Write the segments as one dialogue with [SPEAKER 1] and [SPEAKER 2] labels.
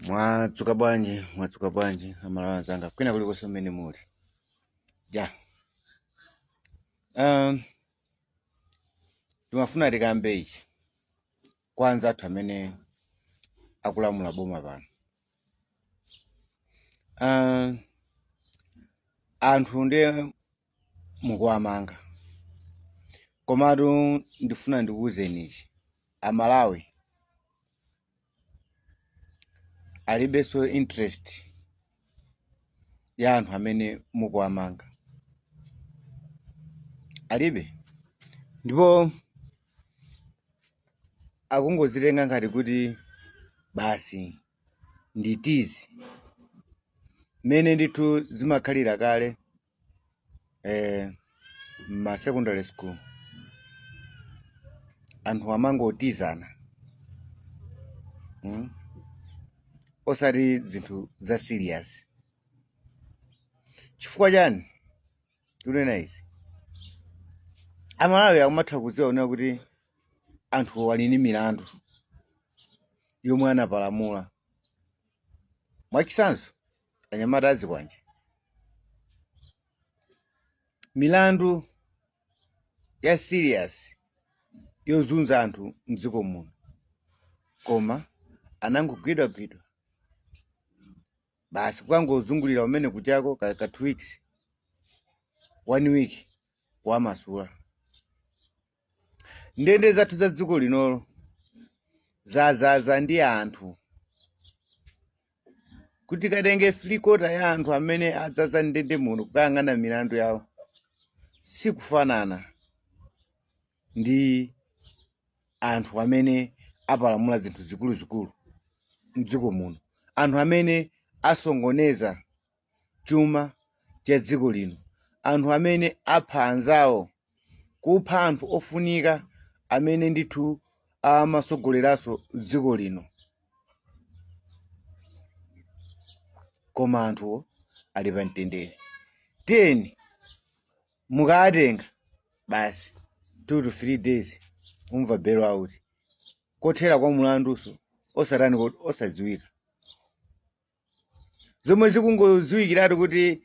[SPEAKER 1] Mwadzuka bwanji, mwadzuka bwanji amalawi anzanga kwina kulikonse kumene muli. Ya. Timafuna tikambe ichi kwa anzathu amene akulamula boma pano. Anthu ndiye mukuwamanga, komatu ndifuna ndikuwuzeni ichi, Amalawi alibenso interest ya anthu amene mukuwamanga, alibe, ndipo akungozitenga ngati kuti basi ndi tizi mmene ndithu zimakhalira kale ma secondary school anthu amangotizana, Osati zinthu za serious. Chifukwa chani tikunena izi? Amalawi akumatha kudziwa kunena kuti anthu ali ndi milandu yomwe anapalamula. Mwachitsanzo, anyamata azikwanje, milandu ya serious yozunza anthu mdziko muno, koma anangogwidwagwidwa basi, kukangozungulira kumene kuchako ka 2 weeks, 1 week, kuwamasula. Ndende zathu za dziko linolo zazaza ndi anthu, kuti katenge three quarter ya anthu amene adzaza ndende muno kukayang'ana milandu yawo sikufanana ndi anthu amene apalamula zinthu zikuluzikulu mdziko muno, anthu amene asongoneza chuma cha dziko lino, anthu amene apha anzawo, kupha anthu ofunika amene ndithu amasogoleranso dziko lino, koma anthuwo ali pa mtendere. Tiyeni mukawatenga basi 2 to 3 days umva bail out, kothera kwa mulanduso osatani kodi, osadziwika, zomwe zikungodziwikiratu kuti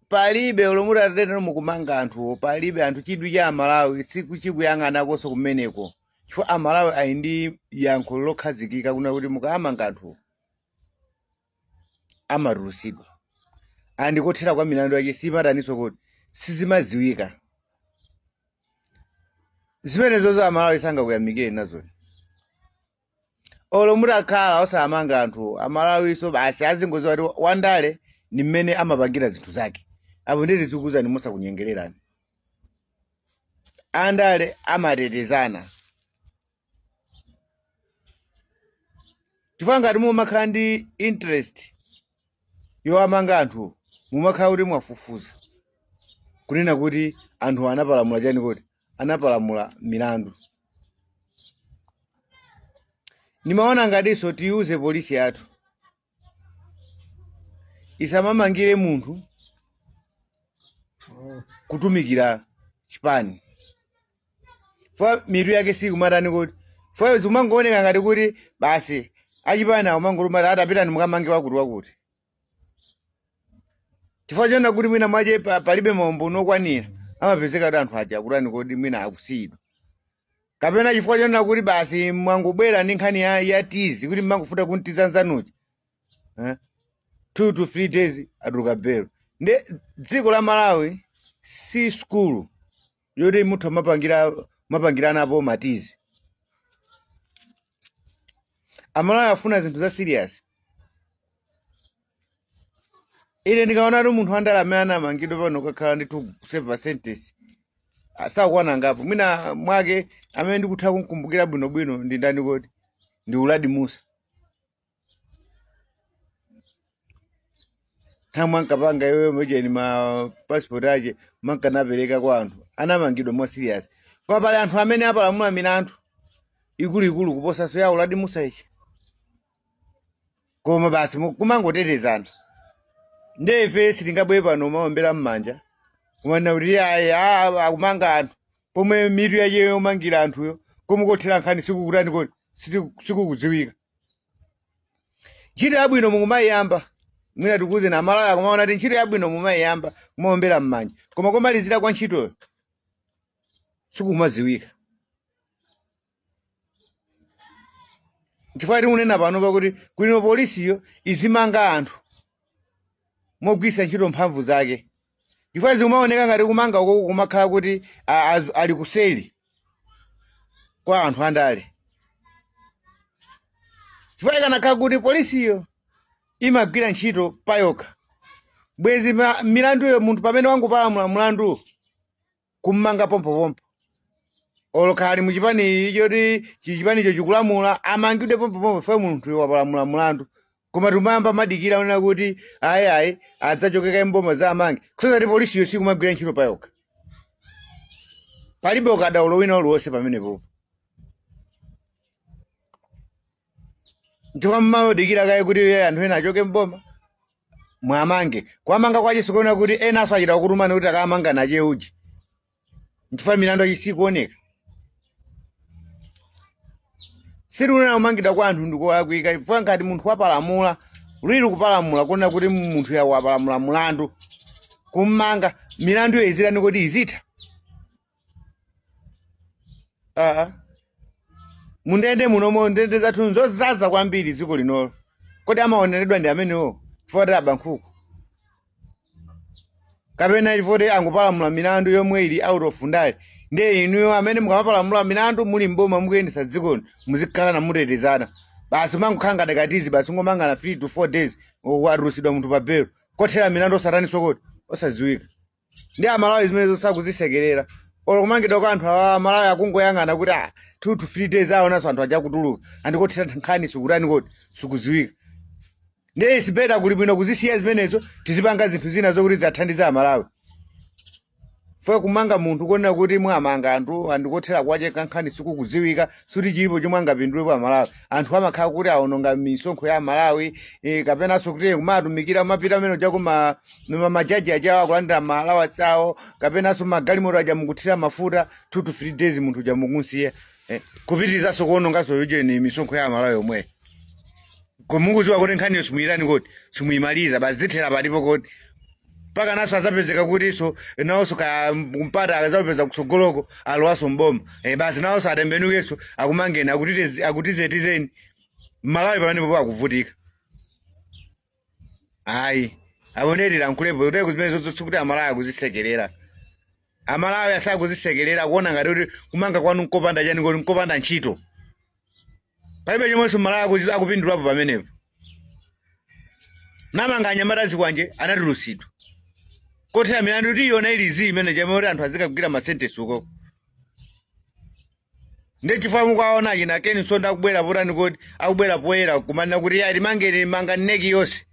[SPEAKER 1] palibe olomutatena mukumanga anthuwo, palibe anthu chidwi cha Amalawi sikuchikuyang'anakonso kumeneko, chifukwa Amalawi ali ndi yankho lokhazikika kuna kuti mukamanga anthuwo amatulusidwa, andi kothera kwa milandu yake simataniso kuti sizimadziwika. Zimenezozo Amalawi sangakuyamikire nazoni. Olo mutakhala osamanga anthu, Amalawiso basi azingodziwa kuti wandale ni mmene amapangira zinthu zake. Apo nditi zikuuzani musakunyengererani, andale amatetezana, chifukwa ngati mumakhala ndi interest yowamanga anthu, mumakhala kuti mwafufuza kunena kuti anthu anapalamula chani, kuti anapalamula milandu. Nimaona ngatinso tiyuze polisi yathu isamamangire munthu kutumikira chipani, fa mitu yake sikumatani kuti fa zimangooneka ngati kuti basi achipani akumangolumata atapita mukamange wakuti wakuti, chifukwa chona kuti mwina mwache palibe maumboni okwanira, amapezeka kuti anthu aja akutani kodi, mwina akusiyidwa, kapena chifukwa chona kuti basi mwangobwera ndi nkhani ya tizi kuti mmangofuta kuntiza nzanuchi, eh? 2 to 3 days atuluka belo. Nde dziko la Malawi si skulu yoti muthu mapangiranapo matizi. Amalawi afuna zinthu za serious. Ine ndikaonatu munthu wandale amene anamangidwa pano kukakhala ndithu serve sentence sakwana ngapo. Mwina mwake amene ndikutha kumkumbukira bwinobwino ndi ndani kodi? Ndi Uladi Musa. Nthawi ankapanga iweyo mojeni ma passport ache mankanapereka kwa anthu, anamangidwa mwa serious. Koma pali anthu amene apalamula milandu ikuluikulu kuposanso ya Uladi Musa ichi, koma basi kumangotetezana. Nde ife sitingabwere pano maombera m'manja kumanena kuti ayi, akumanga anthu pomwe mitu yache yomangira anthuyo komwe kothera nkhani sikukutani kodi, sikukudziwika. Ntchito yabwino mukumayiyamba, mwina tikuze na Malawi akumaona kuti ntchito yabwino mumayiyamba kumaombera m'manja, koma komalizira kwa ntchitoyo sikumaziwika. Chifukwa tikunena pano pakuti kulino polisiyo izimanga anthu mogwiritsa ntchito mphamvu zake, chifukwa zikumaoneka ngati kumanga uko kumakhala kuti ali kuseri kwa anthu andale. Chifukwa ikanakhala kuti polisiyo imagwira ntchito payokha, bwezi milanduyo munthu pamene wangopalamula mlandu kummanga pompopompo, olo kali muchipani choti chipanicho chikulamula, amangidwe pompopompo chifukwa munthu wapalamula mlandu. Koma timayamba madikira onena kuti ayi ayi, adzachokeka mboma za amange, kusonyeza kuti polisiyo sikumagwira ntchito payokha. Palibe ukadaulo wina uliwonse pamenepo. Chifukwa mmadikira kaye kuti anthu ena achoke mboma mwamange. Kwamanga kwache sikuona kuti enanso achita kutumani kuti akamanga nache uji, nchifukwa milandu yache sikuoneka. Sitikunena kumangidwa kwa anthu ndikolakwika, chifukwa ngati munthu wapalamula lwiri kupalamula kuona kuti munthu ya wapalamula mulandu, kummanga, milandu iyo izirani kuti izitha. Aa, mundende munomo, ndende zathu nzozaza kwambiri dziko linolo. Kodi amaoneredwa ndi amenewo chifukwa kuti aba nkhuku, kapena chifukwa kuti angopalamula milandu yomwe ili out of ndale? Ndiye inuyo amene mukamapalamula milandu muli mboma mukuyendetsa dzikoli, muzikhala namutetezana basi, mangokhala ngati katizi basi, ngomangana 3 to 4 days watulusidwa munthu pa belo, kothera milandu osatani sokoti osadziwika. Ndi Amalawi zimenezo sakuzisekerera. Olo kumangidwa kwa anthu awa, Amalawi akungoyang'ana kuti 2 to 3 days aonanso anthu aja kutuluka, andikothera nkhani sikutani koti sikuziwika. Ndiye it's better, kuli bwino kuzisiya zimenezo, tizipanga zinthu zina zokuti zathandiza Amalawi. Fwe kumanga munthu kuonera kuti mwamanga anthu andikothera kwache kankhani sikukudziwika, suti chilipo chomwe angapindulepo Amalawi. Anthu amakhala kuti aononga misonkho ya Amalawi, kapenanso kuti kumatumikira kumapita amene uja kuma majaji ajawo akulandira ma allowance awo, kapenanso magalimoto aja mukuthira mafuta, 2 to 3 days munthu uja mukunsiya, kupitirizanso kuononganso ujeni misonkho ya Amalawi yomwe mukudziwa kuti nkhaniyo simuyitani koti simuyimaliza basi, zithera palipo koti mpaka naso azapezeka kutinso nawonso ka mpata akazapeza kutsogoloko alowaso mboma, basi nawonso atembenukenso akumangeni, akutizetizeni Malawi pamenepo akuvutika. Ayi, aboneri lankulepo kuti zimene zonse kuti Amalawi akuzisekerera. Amalawi asakuzisekerera kuona ngati kuti kumanga kwanu nkopanda chani kodi nkopanda ntchito. Palibe chomwenso Malawi akupindulapo pamenepo. Namanga anyamata zikwanje anatulusidwa kothera milandu tiyona ili zi imene chomwe kuti anthu azikagwira ma sentence ukoko. Ndi chifukwa mukaona achina Ken Msonda akubwera potani kodi akubwera poyera kumanena kuti ya limangeni manga NEC yonse.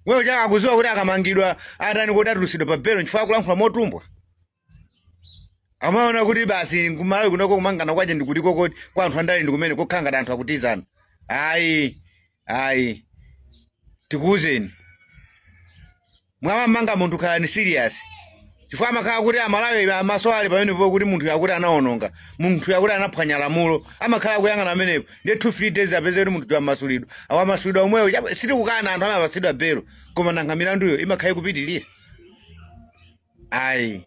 [SPEAKER 1] Wewe chaka akuziwa kuti akamangidwa atani kodi atulusidwa pa belo, chifukwa akulankhula motumbwa. Amaona kuti basi kumalawi kunoko kumangana kwache ndikuliko kodi kwa anthu andale ndikumene kokhala ngati anthu akutizana. Ayi ayi, tikuwuzeni, mwamamanga munthu khalani serious, chifukwa amakhala kuti Amalawi amaso ali pamenepo kuti munthu yakuti anaononga, munthu yakuti anaphwanya lamulo, amakhala akuyang'ana pamenepo. Ndiye 2 3 days apeze kuti munthu wamasulidwa, awamasulidwa omweyo. Sitikukana anthu amapasidwa belo, koma nanga milanduyo imakhala ikupitirira? Ayi.